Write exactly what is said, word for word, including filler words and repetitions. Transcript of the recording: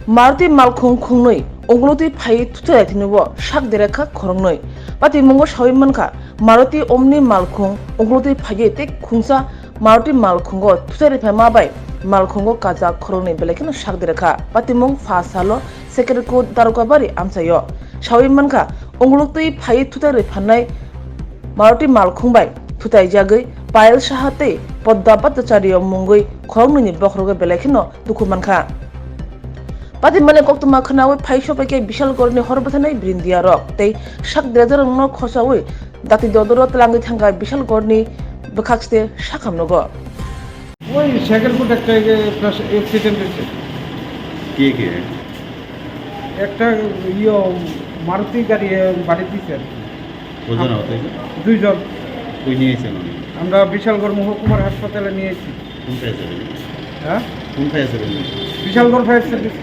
Maruti malkhung khungnwi ungkulutwi phaiwi thutai thwinio sak derekha khoroknwi. Patimungo sawi mankha, Maruti Omni malkhung ungkulutwi phaiwi tei khungsa Maruti malkhungo thutai riphaima bai malkhungo kacha khoroknwi belai kheno sak derekha. Patimung pha salo Sekerkut Dargabari amchaio. Sawi mankha, ungkulutwi phaiwi thutai riphanai Maruti malkhung bai thutaijagwi Payal Saha tei Podda Bhattacharya mungwi khoroknwini bokhorogo belai kheno dukhu mankha. Patimani koktwma khwnawi phai sophaikhe Bishalgarhni hor bwtharnai brindiarok tei sak derajak rokno khochawi dakti dodoro twlangwi thangkha Bishalgarhni bwkhakste sakham nogo. ওই second foot একটা এই যে plus accident হয়েছে। কে কে? একটা ইয়ে মারুতি গাড়ি বাড়ি দিছে আর কি। কজন আহত হয়েছে? দুইজন। কই নিয়ে এসেছেন উনি? আমরা বিশালগড় মহকুমার হাসপাতালে নিয়ে এসেছি। কোন ফায়ার সার্ভিস? হ্যাঁ, কোন fire service? Bishalgarh fire service.